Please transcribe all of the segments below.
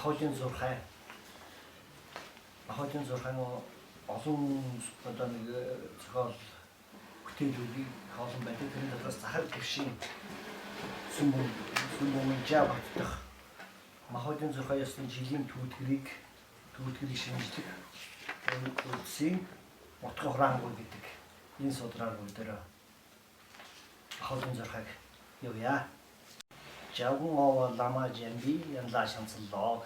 Махбодын зурхай. Махбодын зурхайн олон одоо нэг зохиол бүтээлүүдийг олон байдаг. Тэрний дотроос Захар Дэвшийн сүм сүм бумжаа баттах Махбодын зурхай ёсны жилийн түүтгэрийг шинжлэх үндсийн Утга хураангуй гэдэг энэ судраар бүгдээрээ Махбодын зурхайг явъя. Жавган овоо лама жамби янлаа шанцлоо.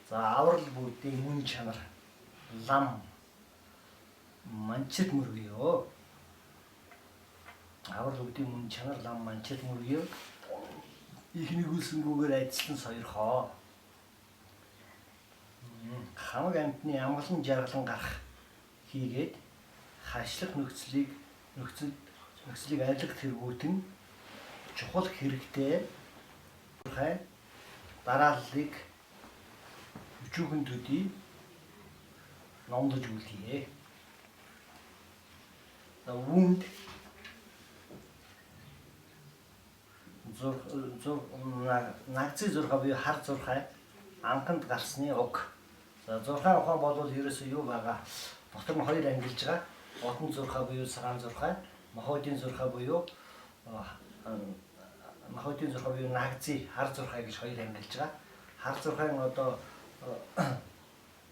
За, аврал бүгдийн мөн чанар лам манчит мөргийөө. Аврал бүгдийн мөн чанар лам манчит мөргийөө. Их нэгүүлсэнгүүгээр ажиллан сойрхоо. Хамаг амьтны амгалан жаргалан гарах хийгээд хашлах нөхцөлийг арилгах тэргүүтэн чухал хэрэгтэй хай дарааллыг өчүүхэн төдий номлож үлдъе. За, үүнд зур зур нагцын зурхай буюу хар зурхай анханд гарсны уг. За, зурхай ухаан бол ерөөсөө юу байгаа? Дотор нь хоёр ангилж байгаа. Отон зурхай буюу цагаан зурхай, мохойдын зурхай буюу мохойдын зурхай буюу нагцын хар зурхай гэж хоёр ангилж байгаа. Хар зурхайн одоо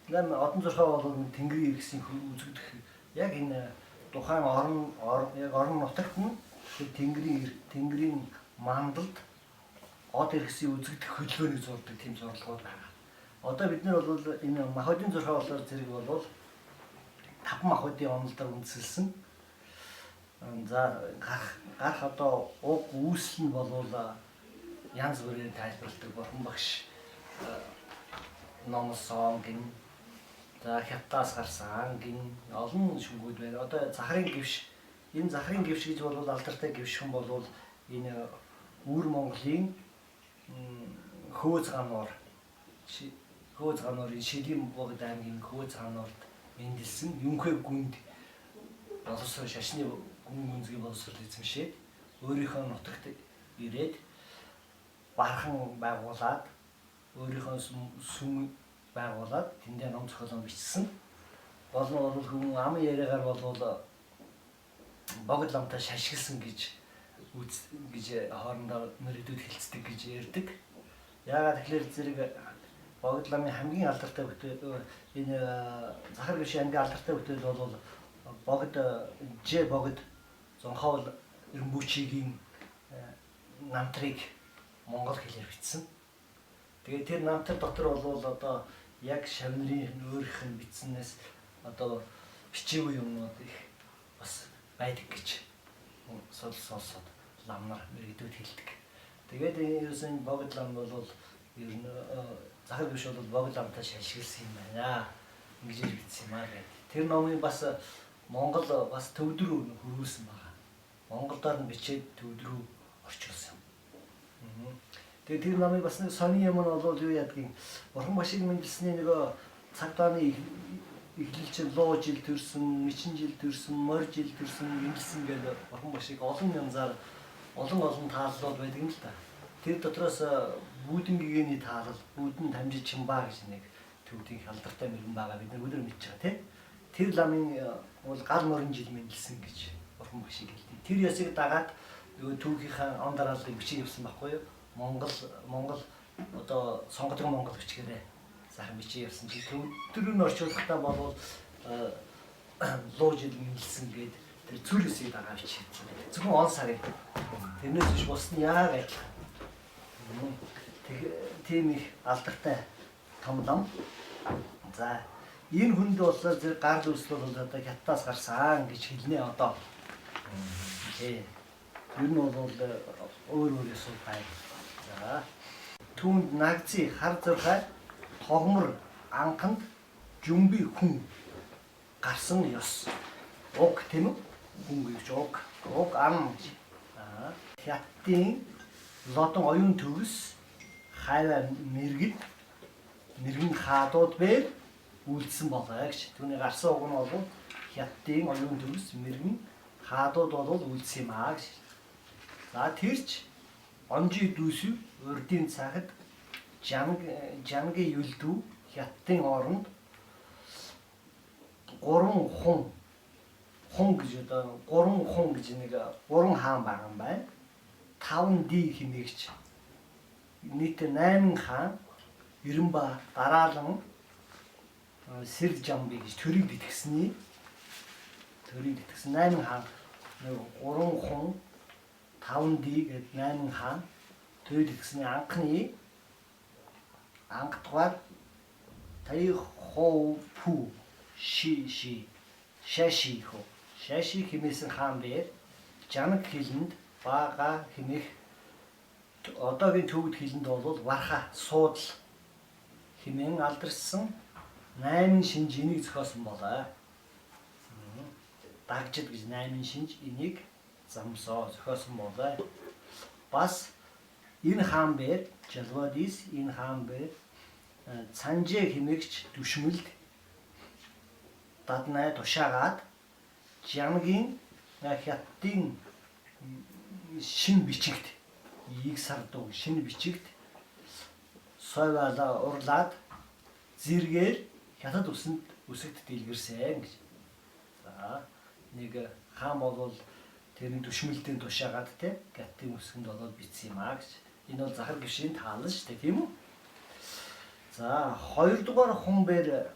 нам одон зурхай бол тэнгэрийн иргэсийн үзэгдэх яг энэ тухайн орон яг орон нутагт нь тэр тэнгэрийн мандалд од иргэсийн үзэгдэх хөдөлгөөнийг зурдаг тийм зурлагууд байгаа. Одоо бид нар бол энэ махбодын зурхай болохоор зэрэг бол таван махбодын онолдоор үндэслэсэн. За, гарах одоо уг үүсэл нь болвол янз бүрээр тайлбарладаг. Бурхан багш номсон гин, за, хятадаас гарсан гин, олон шүнгүүд байна. Одоо Захарын гэвш, энэ Захарын гэвш гэж бол алдартай гэвшхэн болвол энэ өвөр Монголын Хөөз гануурын Шилийн богд аймгийн Хөөз гануурт мэндэлсэн Юнхэ гүнд боловсрол шашны гүн гүнзгий боловсрол эзэмшээд өөрийнхөө нутагт ирээд бархан байгуулад, өөрийнхөө сүм байгуулад тэндээ ном зохиолоо бичсэн. Гол нь бол хүн ам яриагаар болвол богд ламтай шашгилсан гэж хоорондоо мөрөдүүд хэлцдэг гэж ярьдаг. Яагаад тэгэхээр зэрэг богд ламын хамгийн алдартай бүтээл, энэ Захар Гүшийн хамгийн алдартай бүтээл бол богд Ж богд Зонхоол Рэмбүчигийн намтрыг монгол хэлээр бичсэн. Тэгээд тэр намтар дотор бол одоо яг шавнырын өөрийнх нь бичсэнээс одоо бичээгүй юмнууд их бас байдаг гэж сонсоод ламнар мэрэгдүүд хэлдэг. Тэгээд ерөөсөн богд лам бол ер нь Захар биш бол богд ламтай шашигласан юм байна. Ингэж бичсэн юм аа гэдэг. Тэр номын бас Монгол бас төвд рүү хөрвүүлсэн байгаа. Монголоор нь бичээд төвд рүү орчуулсан. Тэгээд тэр номыг бас нэг сони юм нь бол юу яадгийг Бурхан багшийг мэндэлсний нөгөө цаг дааны эхлэл чинь луу жил төрсөн, мичин жил төрсөн, морь жил төрсөн, мэндэлсэн гэдэг Бурхан багшийг олон янзаар олон олон тааллууд байдаг юм л та. Тэр дотроос бүүдэн гэгээний таалал, бүүдэн тамжи чимбаа гэж нэг төвдийн алдартай мөргөн байгаа, бид нар өдөр мэдж байгаа, тийм. Тэр ламын бол гал морин жил мэндэлсэн гэж Бурхан багшийг хэлдэг. Тэр ёсыг дагаад нөгөө түүхийнхаа он дарааллыг бичиж явсан байхгүй юу? Монгол одоо сонгодог монгол бичгээрээ сайхан бичиж явсан чинь төвдөр нь орчуулгатай болвол луу жил мэндэлсэн гээд тэр зүр ёсыг дагаа бичиж. Зөвхөн он сарыг. Тэрнээс биш бус нь яг адилхан. Тийм их алдартай том лам. За, энэ хүнд болохоор зэрэг гарал үүсэл бол одоо хятадаас гарсан гэж хэлнэ одоо. Тий. Ер нь бол өөр өөр ёсууд байна. За, түүнд нагци хар зурхай тогмор анханд жүмби хүн гарсан ёс. Уг, тийм үү? Хүн гэж уг. Уг ан гэж. Аа. Хятадын лодон оюун төгс хайваа мэрэгд мэрэгэн хаадууд бээр үлдсэн болоо гэж. Түүний гарсан уг нь бол хятадын оюун төгс мэрэгэн хаадууд бол үлдсэн юм аа гэж. За, тэрч онжи дүүсв урдын цагт Жангийн Юлдүү Хятадын оронд 3 хун хун гэж одоо 3 хун гэж нэг 3 хаан байгаа юм байна. 5 ди хэмээгч нийтээ 8 хаан Эренба дараалан Сэр Жамби гэж төрийг тэтгэсний төрийг тэтгэсэн 8 хаан нэг 3 хун 5 ди гэд 8 хаан төрийг тэтгэсний анхны анхдугаар Тай Хоо Пү Ши Ши Шаши хөө Шаши хэмээсэн хаан бээр Жанаг хилэнд бага хэмээх одоогийн төвд хилэнд бол варха суудал хэмээн алдаршсан 8 шинж энийг зохиосон болоо. Дагжид гэж 8 шинж энийг замсоо зохиосон болоо. Бас энэ хаан бээр Жалвадис энэ хаан бээр Цанжээ хэмээгч дүшмэлд даднай тушаагаад Жангийн Хятадын шин бичигт ийг сардуу шин бичигт сойвала урлаад зэргээр Хятад үсэнд үсэгт дэлгэрсэн гэж. За нэг хаан болвол тэрний дүшмэлдийн тушаагаад те Хятадын үсгэнд болоод бичсэн юм а гэж. Энэ бол захар гişийн таал шүү дээ, тийм үү? За хоёрдугаар хун бээр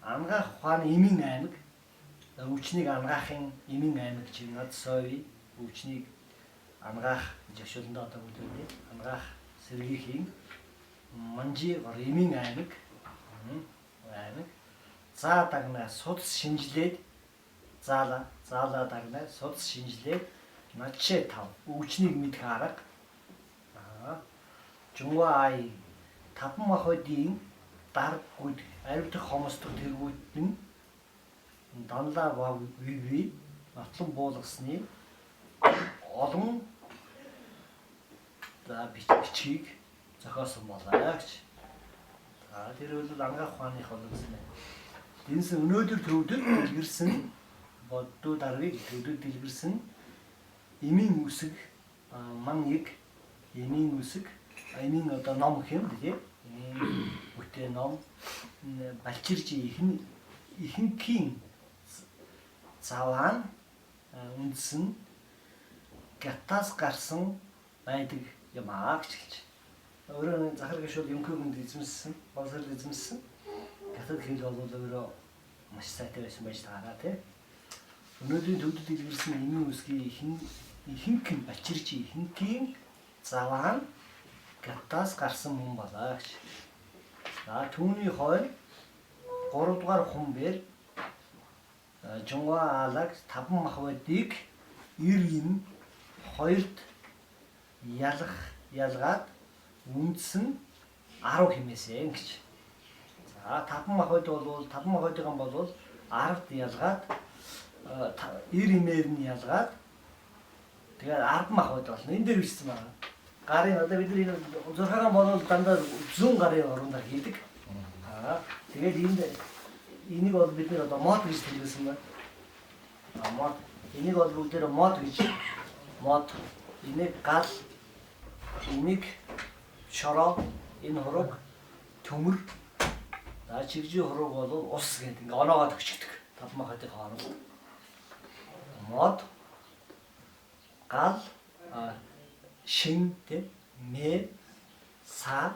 Ангаах ухааны Эмийн аймаг өвчнийг ангаахын Эмийн аймаг гэж над сойви өвчнийг ангаах гэж орчуулна одоо бүгдээ ангаах сэргийхийн Манжи гор Эмийн аймаг аймаг заа дагнаа судас шинжилээд заала заалаа дагнаа судас шинжилээд начээ тав өвчнийг мэдэх арга Жунга ай таван махбодын дарг гүд аривдах хомсдох тэргүүтэн данлаа виви нотлон буулгасны олон за бичгийг зохиосон болоо гэж. За тэр бол ангаах ухааных бол гэсэн байна. Дэнсэн өнөөдөр төвдөд дэлгэрсэн боддуу дарвыг төвдөд дэлгэрсэн эмийн үсэг ман иг эмийн үсэг эмийн одоо ном гэх юм тий. Эмийн бүтээн ном балчирж ихэнхийн заваан үндсэн гятаас гарсан байдаг юм аа гэж хэлж. Өөрөө захар гişүүд Юнкер хүнд эзэмссэн, боловсрол эзэмссэн. Хятад хэл бол өөрөө маш сайтай байсан байж таараа тий. Өнөөдрийн төвдөд дэлгэрсэн эмийн үсгийн ихэнх нь балчирж ихэнхийн заваан гятаас гарсан мөн болоо гэж. За түүний хойно 3 дугаар хун бээр Жунга аалаг таван махбодыг эр им хоёрт ялах ялгаад үндсэн 10 хэмээсэн гэж. За таван махбод бол таван махбодын бол 10-д ялгаад эр имээр нь ялгаад тэгээд 10 махбод болно. Энэ дээр бичсэн байна. Гарын одоо бид нар энэ зурхаагаан бол дандаа зүүн гарын орондоор хийдэг. Аа тэгээд энд энийг бол бид нар одоо мод гэж тэмдэглэсэн байна. А мод энийг бол бүгдээр мод гэж мод энийг гал энийг шороо энэ хураг төмөр за чигжийн хураг бол ус гэдэг ингээ оноогоо төгчдөг. Талмаа хотын хооронд мод гал шин тэ мэ са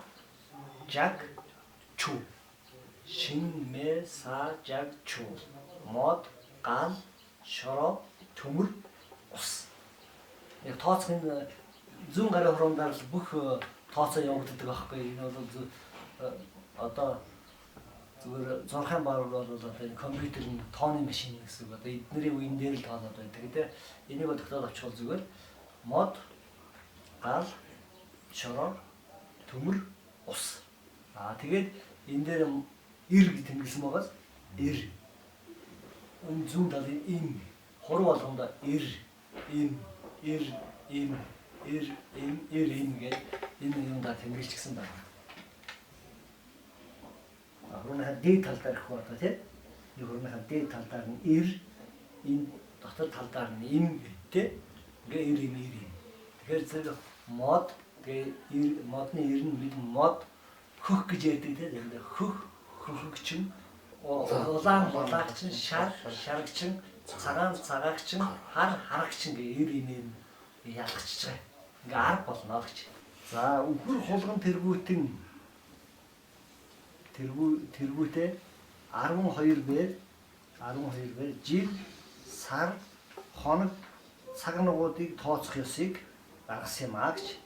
жаг чү шин мэ са жаг чү мод гал шороо төмөр ус. Яг тооцох энэ зүүн гарын хурамдаар л бүх тооцоо явагддаг байхгүй. Энэ бол одоо зүгээр зурхаан бар бол одоо энэ компьютер нь тооны машин гэсэн үг. Одоо эднэрийн үеэн дээр л тоонод байдаг. Тэ энийг бол тогтоол авчихвал зүгээр мод гал шороо төмөр ус. Аа тэгээд энэ дээр эр гэж тэмдэглэсэн байгаас эр. Энэ зүүн талын им хуруу болгондоо эр им эр им эр им эр им гэж энэ юмдаа тэмдэглэчихсэн байна. Хурууныхаа дээд тал дээр их одоо тий. Энэ хурууныхаа дээд тал дээр нь эр, энэ дотор тал дээр нь им тий. Ингээ эр им эр им. Тэгэхээр зэрэг мод Тэгээ модны эр нь бид мод хөх гэж ярьдаг те. Заримдаа хөх, хөхөгчин, улаан булаагчин, шар, шарагчин, цагаан цагаагчин, хар харагчин гэх эр инээ ялгчихж байгаа. Ингээ арга болно л гэж. За үхэр хулган тэргүүтэн тэргүүтээ 12 бээр 12 бээр жил, сар, хоног, цаг нугуудыг тооцох ёсыг гаргасан юм аа гэж.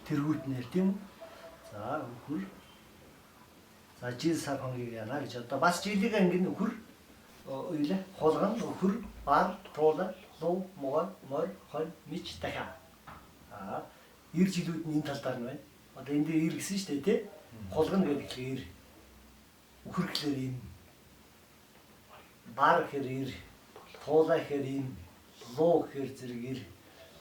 Тэргүүтнэр тийм үү? За үхэр. За жил, сар, хоногийг яана гэж. Одоо бас жилийг ингэн үхэр уйлаа хулган, үхэр, бар, туула, лув, могой, морь, хонь, мич, дахиа. Аа, эр жилүүд нь энэ талдаар нь байна. Одоо энэ дээр эр гэсэн шүү дээ, тий? Хулган гэдэг тэгэхээр эр. Үхэр гэхлээр энэ. Бар гэхээр эр. Туулаа гэхээр энэ. Луу гэхээр зэрэг эр.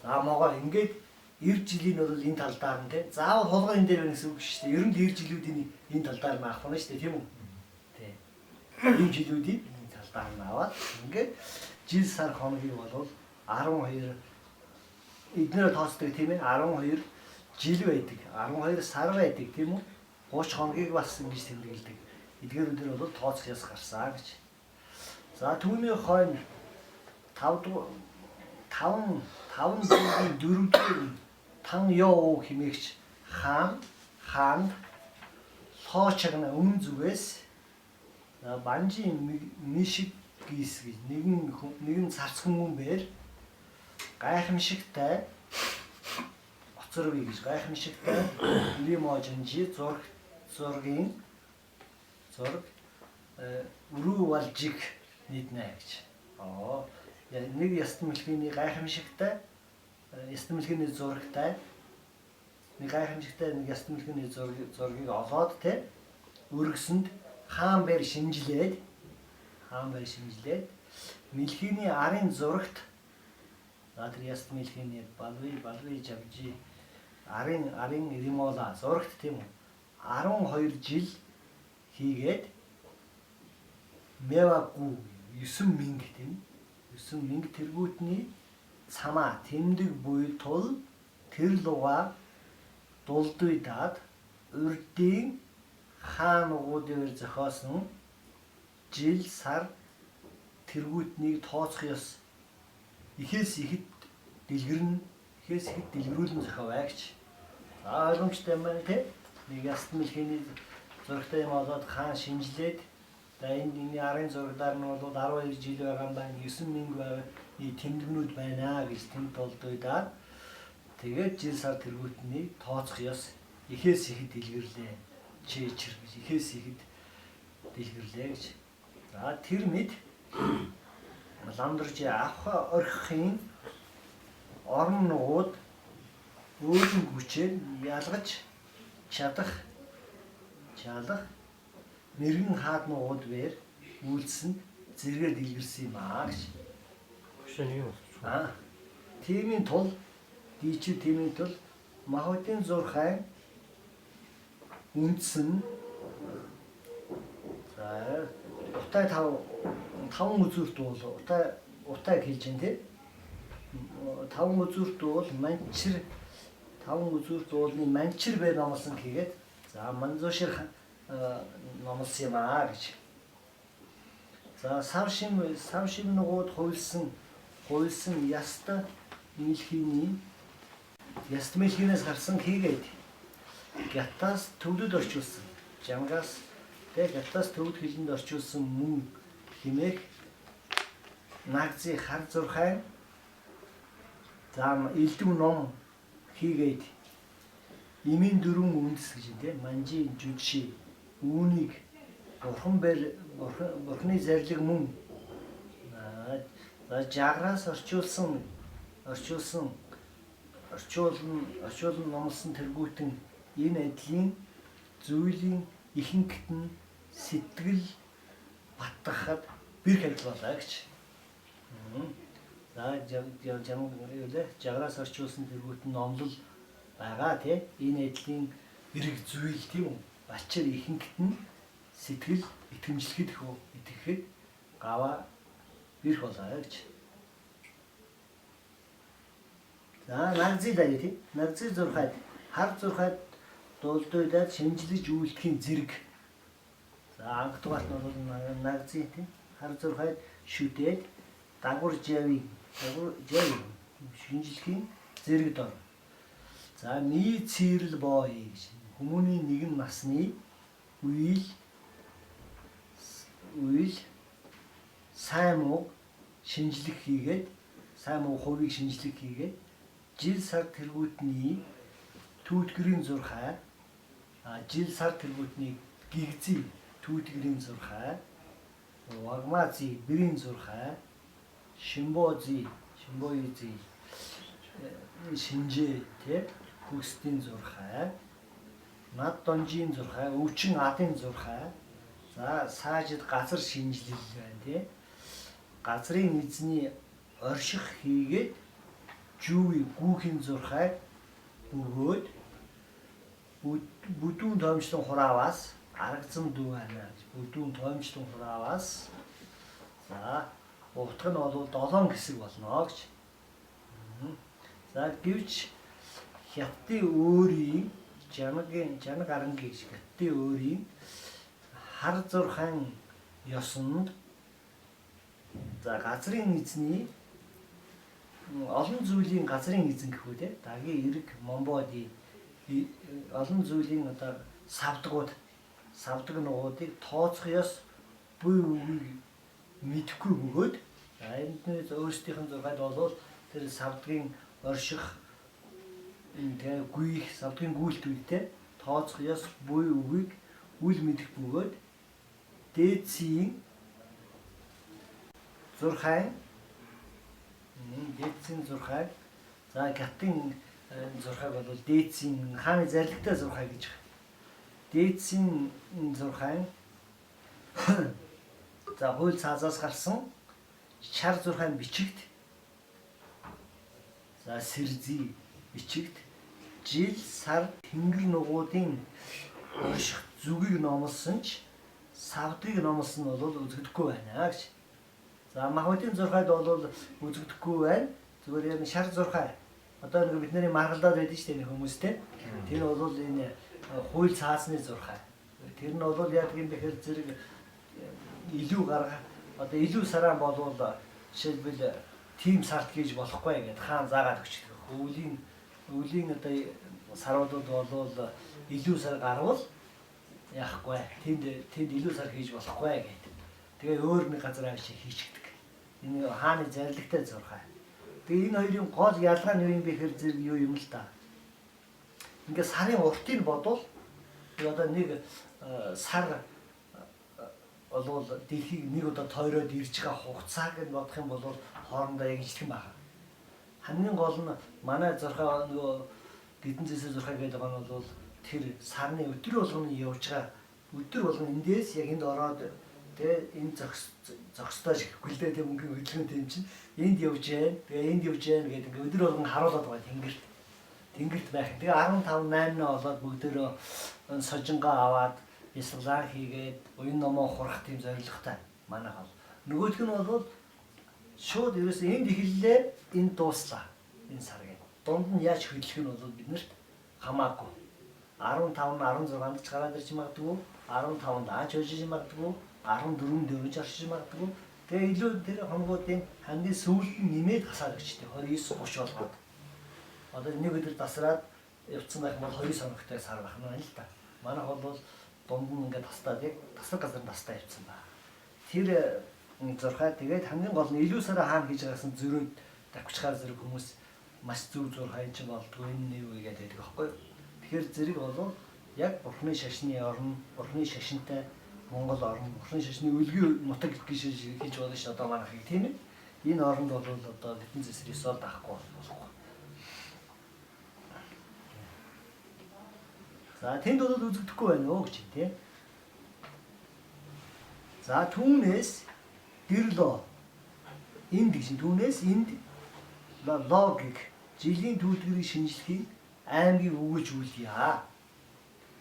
За могой ингээд эр жилийн бол энэ талдаар нь тий. Заавал хулган энэ дээр байна гэсэн үг шүү дээ. Ер нь эр жилүүдийн энэ талдаар нь авах нь шүү дээ, тийм үү? Тий. Энэ жилүүдийн энэ талдаар нь аваад ингээд жил, сар, хоногийг бол 12 эднэрээ тооцдог тийм ээ. 12 жил байдаг. 12 сар байдаг тийм үү? 30 хоногийг бас ингэж тэмдэглэдэг. Эдгээрүүдээр бол тооцох ёс гарсан гэж. За түүний хойно 5 5 5 жилийн 4-р Тан Йоо хэмээгч хаан хаанд лоо чагна өмнө зүгээс Банжийн Мишиг гис гэж нэгэн царц хүмүүн бээр гайхамшигтай оцорвий гэж гайхамшигтай Лиможинжи зураг зургийн зураг өрөө валжиг нийтнэ гэж. Аа нэг ястан мэлхийний гайхамшигтай ястан мэлхийний зурагтай нэг гайхамшигтай нэг ястан мэлхийний зургийг олоод те өргөсөнд хаан бэр шинжилээд мэлхийний арын зурагт за тэр ястан мэлхийний балви жавжи арын римола зурагт тийм үү 12 жил хийгээд мевагу 9000 тийм 9000 тэргүүтний цамаа тэмдэг буй тул тэр луга дулдуй даад урдын хаан угуудын зохиосон жил сар тэргүүтнийг тооцох ёс ихээс ихэд дэлгэрнэ, ихээс ихэд дэлгэрүүлэн зохиовай гэж. За ойлгомжтой юм байна тий. Нэг ястан мэлхийний зурагтай юм олоод хаан шинжилээд за энэ арын зурагдаар нь бол 12 жил байгаа юм байна, 9000 байв тэмдэгнүүд байна гэж тэнд толдуйдаа. Тэгээд жил сар тэргүүтний тооцох ёс ихээс ихэд дэлгэрлээ. Чэчэр гэж ихээс ихэд дэлгэрлээ гэж. За тэр мэд ламдарж авах орхихын орон нугууд өөрийн хүчээр ялгаж чадах чалах мэрэгэн хаад нугууд бээр үйлсэнд зэрэгээр дэлгэрсэн юм аа гэж. Аа тиймийн тул дийчил тиймийн тул махбодын зурхайн үндсэн за утай таван үзүүрт бол утай хэлж байна тий. Таван үзүүрт бол манчир таван үзүүрт уулны манчир бай номлосон хийгээд за манзуушир номлосон юм аа гэж. За сав шим нугууд хувилсан яста мэлхийний яст мэлхийнээс гарсан хийгээд гятаас төвдөд орчуулсан жангаас тэг гятаас төвд хилэнд орчуулсан мөн химээх нагзын хар зурхайн за элдв ном хийгээд имийн дөрвөн үндэс гэж тийм манжи жүжши үүнийг бурхан бурхны зарлиг мөн за жаграас орчуулсан номлосон тэргүүтэн энэ адлийн зүйлийн ихэнхт нь сэтгэл баттгахад бэрх адил болоо гэж. За жаграас орчуулсан тэргүүтэн номлол байгаа тий. Энэ адлийн эрг зүйл тийм үү? Бачир ихэнхт нь сэтгэл итгэмжлэхэд итгэхэд гаваа бэрх болоо гэж. За нагзий даяа тий. Нагзий зурхайд хар зурхайд дулдуйдаад шинжилж үйлдэхийн зэрэг. За анх дугаарт нь бол нагзий тий. Хар зурхайд шүдээд дагвар жавыг дагвар жав шинжилхийн зэрэг дор. За ми цэрэл боо гэж хүмүүний нэгэн насны үеил үеил сайн муу шинжлэх хийгээд сайн муу хувийг шинжлэх хийгээд жил сар тэргүүтний түүтгэрийн зурхай жил сар тэргүүтний гигзий түүтгэрийн зурхай вагмази бэрийн зурхай шимбози шимбоизи шинжээ тэ хүсдийн зурхай над донжийн зурхай өвчин адын зурхай за саажид газар шинжилэл байна тий газрын эзний орших хийгээд жүүви гүүхийн зурхайг бөгөөд бүдүүн тоомчлон хурааваас аргазан дүү байна гэж бүдүүн тоомчлон хурааваас за утга нь бол 7 хэсэг болно гэж. За гэвч хятадын өөрийн жанагийн жанаг арангийн гэж хятадын өөрийн хар зурхайн ёсонд за газрын эзний олон зүйлийн газрын эзэн гэх үү те дагийн эрэг момбоди олон зүйлийн одоо савдгууд савдаг нугуудыг тооцох ёс буй үгийг мэдэхгүй бөгөөд энднээс өөрсдийнх нь зургад болвол тэр савдгийн орших тэгээ гүйх савдгийн гүйлт үедээ тооцох ёс буй үгийг үл мэдэх бөгөөд дээдсийн зурхай дээдсийн зурхай за гатын зурхайг бол дээдсийн хааны зарлагтай зурхай гэж байна. Дээдсийн зурхай за хууль цаазаас гарсан шар зурхай бичигт за сэрзий бичигт жил сар тэнгэр нугуудын орших зүгийг номлосон ч савдгийг номлосон нь бол үзэгдэхгүй байна гэж. За махбодын зурхайд бол үзэгдэхгүй байна. Зүгээр яг шар зурхай. Одоо нэг бидний маргалдаад байдаг шүү дээ нэг хүмүүс те. Тэр бол энэ хууль цаасны зурхай. Тэр нь бол яадаг юм бэхэр зэрэг илүү гарга одоо илүү сараа болвол жишээлбэл тим сарт хийж болохгүй гэдээ хаан заагаад өгчдөг. Өвлийн одоо саруудад болвол илүү сар гарвал яахгүй. Тэнд илүү сар хийж болохгүй гэдэг. Тэгээ өөр нэг газар авч хийчихдэг. Энэ хааны зарлагтай зурхай. Тэгээ энэ хоёрын гол ялгаа нь юу юм бэ гэхээр зэрэг юу юм л да. Ингээ сарын уртыг бодвол одоо нэг сар болвол дэлхийг нэг удаа тойроод ирж байгаа хугацааг нь бодох юм бол хоорондоо яг ижилхэн байна. Хамгийн гол нь манай зурхай нөгөө гидэн зэсээ зурхай гэдэг байгаа нь бол тэр сарны өдөр болгоно явж байгаа өдөр болгоно эндээс яг энд ороод тэ энэ зогсдоо шихгүй л дээ тэ мөнгөний хөдөлгөөн тэм чинь энд явж гэн тэгээ энд явж гэн гэдэг ингээ өдөр болгон харуулад байгаа тэнгэрт тэнгэрт байх. Тэгээ 15 8 болоод бүгдөө сожингаа аваад бясалгаа хийгээд уян номоо хурах тийм зорилготой манайх бол. Нөгөөх нь бол шууд ерөөсөө энд эхэллээ энд дууслаа энэ сар гэдэг. Дунд нь яаж хөдлөх нь бол биднэрт хамаагүй. 15 нь 16-нд ч гараад ирж магадгүй, 15-нд аач хожиж магадгүй, 14-нд өрөж оршиж магадгүй. Тэгээ илүү тэр хоногуудын хамгийн сүүлд нь нэмээд хасаад өчтөй 29 30 болгоод. Одоо нэг өдөр тасраад явцсан байх бол 29 хоногтой сар байх нь байна л да. Манайх бол дунд нь ингээд тастаад яг тасар газар нь тастаа явцсан ба. Тэр зурхай тэгээд хамгийн гол нь илүү сараа хаана хийж байгаас нь зөрөөд давхичгаар зэрэг хүмүүс маш зөв зурхай чинь болдгоо энэ юу гэдэг байдаг аахгүй. Тэгэхээр зэрэг бол яг бурхны шашны орн, бурхны шашинтай Монгол орн, бурхны шашны өлгий нутаг гэж хийж болно ш одоо манайхыг тийм ээ. Энэ оронд бол одоо хэдэн зэсэр ёсоор даахгүй болохгүй. За тэнд бол үзэгдэхгүй байна уу гэж тийм. За түүнээс дэрлөө энд гэж түүнээс энд логик жилийн түүтгэрийг шинжлэхийг аймгийг өгүүлж үлдъя.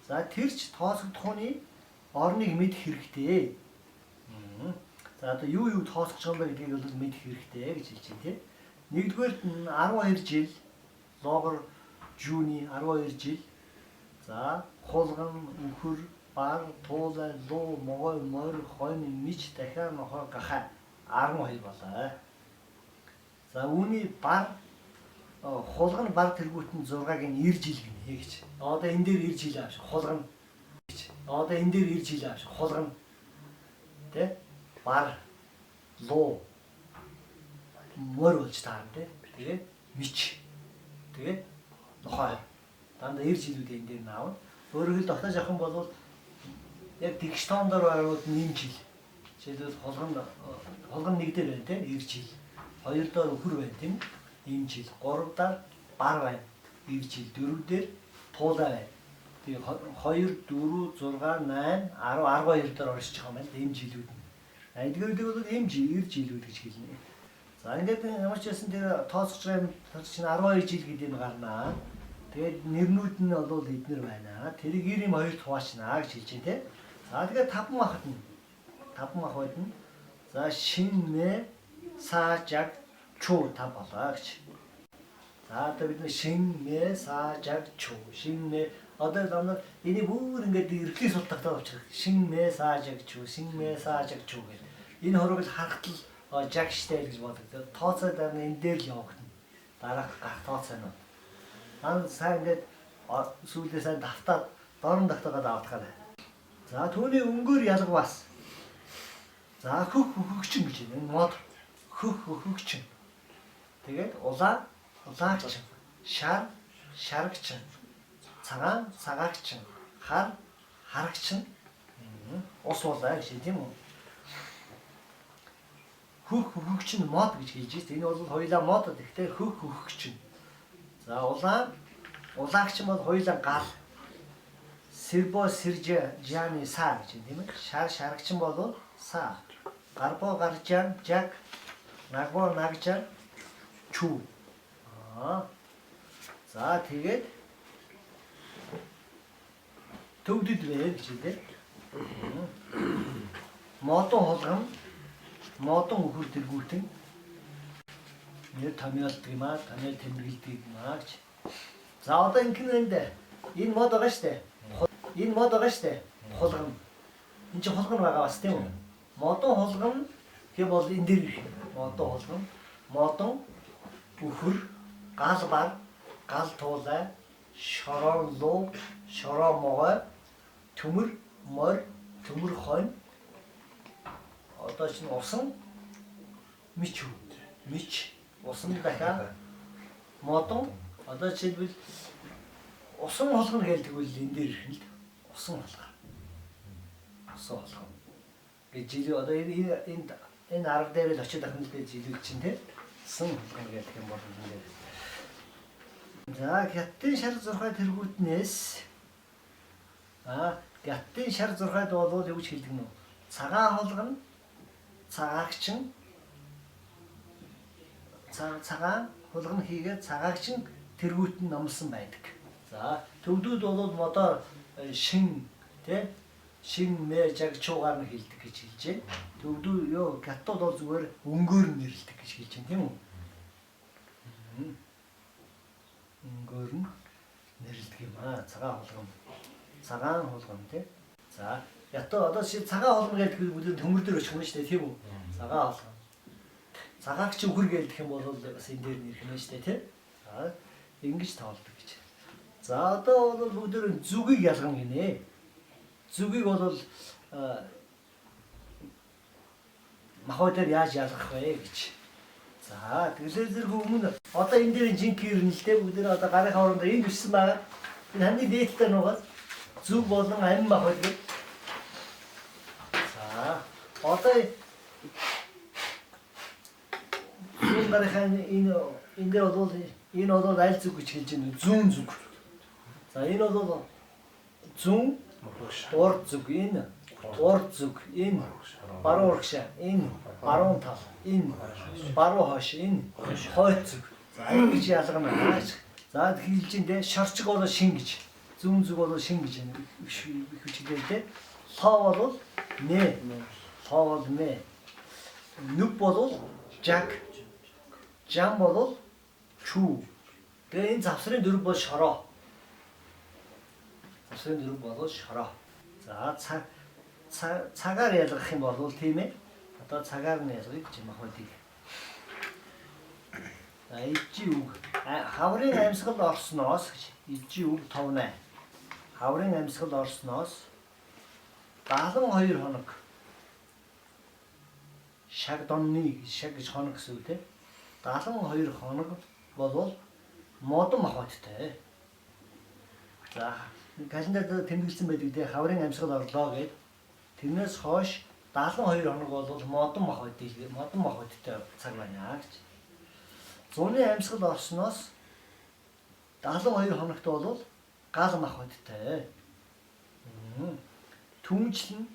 За тэр ч тооцогдохууны орныг мэдэх хэрэгтэй. За одоо юу тооцож байгаа юм бэ гэдгийг бол мэдэх хэрэгтэй гэж хэлж байна тийм. Нэгдүгээр нь 12 жил Лоогор жүүний 12 жил. За хулган, үхэр, бар, туулай, луу, могой, морь, хонь, мич, дахиа, нохой, гахай 12 болоо. За үүний бар хулган бар тэргүүтэн 6-г нь 90 жил гинэ гэж. Одоо энэ дээр 90 жил аавш хулган гэж. Одоо энэ дээр 90 жил аавш хулган тэ бар луу морь болж таарна тэ. Тэгээд мич. Тэгээд нохой. Дандаа 90 жилүүд энэ дээр наавна. Өөрөөр хэлбэл дотоож авах юм бол яг тэгш тоон дээр баруул 8 жил. Жишээлбэл хулган нэг дээр байна те 90 жил. Хоёр дээр өхөр байна тийм үү? 8 жил. Гурав дээр бар байна. 90 жил. Дөрөв дээр туулай байна. Тэгээ 2 4 6 8 10 12 дээр оршиж байгаа юм байна. 8 жилүүд нь. Эдгээрдэг бол 8 жил 90 жилүүд гэж хэлнэ. За ингээд ямар ч байсан тэр тооцож байгаа юм чинь 12 жил гэдэг нь гарнаа. Тэгээд нэрнүүд нь бол эднэр байна. Тэрийг 92-т хуваачнаа гэж хэлж байна те. За тэгээд 5 махад нь 5 мах нь за шин мэ са жаг чу 5 болоо гэж. За одоо бид шин мэ са жаг чу шин мэ одоо намнар энийг бүр ингээд эрхлийг сул тогтоод авчих. Шин мэ са жаг чу шин мэ са жаг чу гэх. Энэ хургийг л харахтал жагштай гэж боддог. Тооцоо дараа нь энэ дээр л явагдана. Дараах гарах тооцоонууд. Ан сайн ингээд сүүлдээ сайн давтаад дорн давтаагаад авдахаар. За түүний өнгөөр ялгавас. За хөх хөхөгчин гэж байна. Энэ мод хөх хөхөгчин. Тэгээд улаан улаагчин, шар шарагчин, цагаан цагаагчин, хар харагчин, ус уулаа гэж тийм үү? Хөх хөхөгчин мод гэж хэлж байна. Энэ бол хоёулаа мод. Гэхдээ хөх хөхөгчин. За улаан улаагчин бол хоёулаа гал. Сэрбо сэрж жаны са гэж тийм ээ. Шар шарагчин бол са. Гарбо гаржан жаг, нагбо нагжан чүү. Аа. За тэгээд төвдөд вэ гэж хэлээ. Модон хулган, модон өхөр тэргүүтэн нэр томьёолдог юм аа, томьёол тэмдэглэдэг юм аа гэж. За одоо ингэн энд энэ мод байгаа штэ. Энэ мод байгаа штэ. Хулган. Энд чинь хулган байгаа бас тийм үү? Модон хулган гэх бол энэ дээр ирэх. Модон хулган, модон үхэр, гал бар, гал туулай, шорон луу, шороо могой, төмөр, морь, төмөр хонь. Одоо чинь усан мич үү? Мич, усан дахиа, модон. Одоо жишээлбэл усан хулган хэлдэг үл энэ дээр ирэх нь л усан хулган. Усан хулган. Гэж жилүү одоо энэ энэ арга дээр л очиод ахна л дээ жилүүд чинь те. Усан хулган гэдэг юм бол энэ дээр. За хятадын шар зурхай тэргүүтнээс хятадын шар зурхайд болвол юу гэж хэлдэг нь вэ? Цагаан хулган, цагаагчин, цагаан хулган хийгээд цагаагчин тэргүүт нь номлосон байдаг. За төвдүүд бол модоор шин тэ шин мэ жаг чуугаар нь хилдэг гэж хэлж байна. Төвдүү ёо хятад бол зүгээр өнгөөр нь нэрлэдэг гэж хэлж байна тийм үү? Өнгөөр нь нэрлэдэг юм аа. Цагаан хулган. Цагаан хулган тий. За ятаа одоо ши цагаан хулган гэдэг бүгд төмөр дээр очих юм шүү дээ тийм үү? Цагаан хулган. Цагаагч үхэр гэлдэх юм бол бас энэ дээр нэрх юм шүү дээ тий. За ингэж тоолдог гэж. За одоо бол бүгд зүгийг ялгана гинэ. Зүгийг бол махбой дээр яаж ялгах вэ гэж. За тэгэлээ зэрэг өмнө одоо энэ дээр жинхэнэ ирнэ л дээ бүгд одоо гарынхаа оронд энд өссөн байгаа. Энэ хамгийн дээдтэй нугас зүг болон амин махбой гэх. За одоо зүүн гарынхаа энэ дээр бол энэ бол аль зүг гэж хэлж байна? Зүүн зүг. За энэ бол зүүн урд зүг, энэ урд зүг, энэ баруун урагшаа, энэ баруун тал, энэ баруун хойш, энэ хойд зүг. За ингэж ялгана. За хэлж байна те шорчиг бол шин гэж. Зүүн зүг бол шин гэж хүчтэй те. Лоо бол нэ. Лоо бол нэ. Нүг бол жаг. Жам бол чүү. Тэгээ энэ завсрын дөрөв бол шороо. Завсрын дөрөв бол шороо. За цагаар ялгах юм бол тийм ээ. Одоо цагаар нь ялгая гэж махбодыг. За ижи үг. Хаврын амьсгал орсноос гэж ижи үг 5-8. Хаврын амьсгал орсноос 72 хоног шаг донны шаг гэж хоног гэсэн үг те. 72 хоног болвол модон махбодтой. За календарт тэмдэглэсэн байдаг те, хаврын амьсгал орлоо гэд. Тэрнээс хойш 72 хоног бол модон махбодыг модон махбодтой цаг байна гэж. Зуны амьсгал орсноос 72 хоногт бол гал махбодтой. Түмжил нь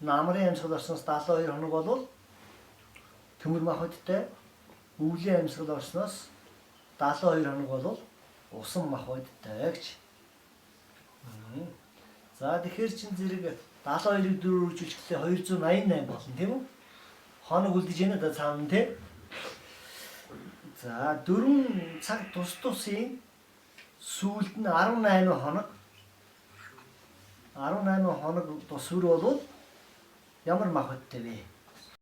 намрын амьсгал орсноос 72 хоног бол төмөр махбодтой. Өвлийн амьсгал орсноос 72 хоног бол усан махбодтой гэж. За тэгэхээр чин зэрэг 72-ыг 4-өр үржүүлчихлээ 288 болно тийм үү? Хоног үлдэж байна да цаана тийм. За 4 цаг тус тусын сүүлд нь 18 хоног 18 хоног тус сүр болвол ямар махбодтой вэ?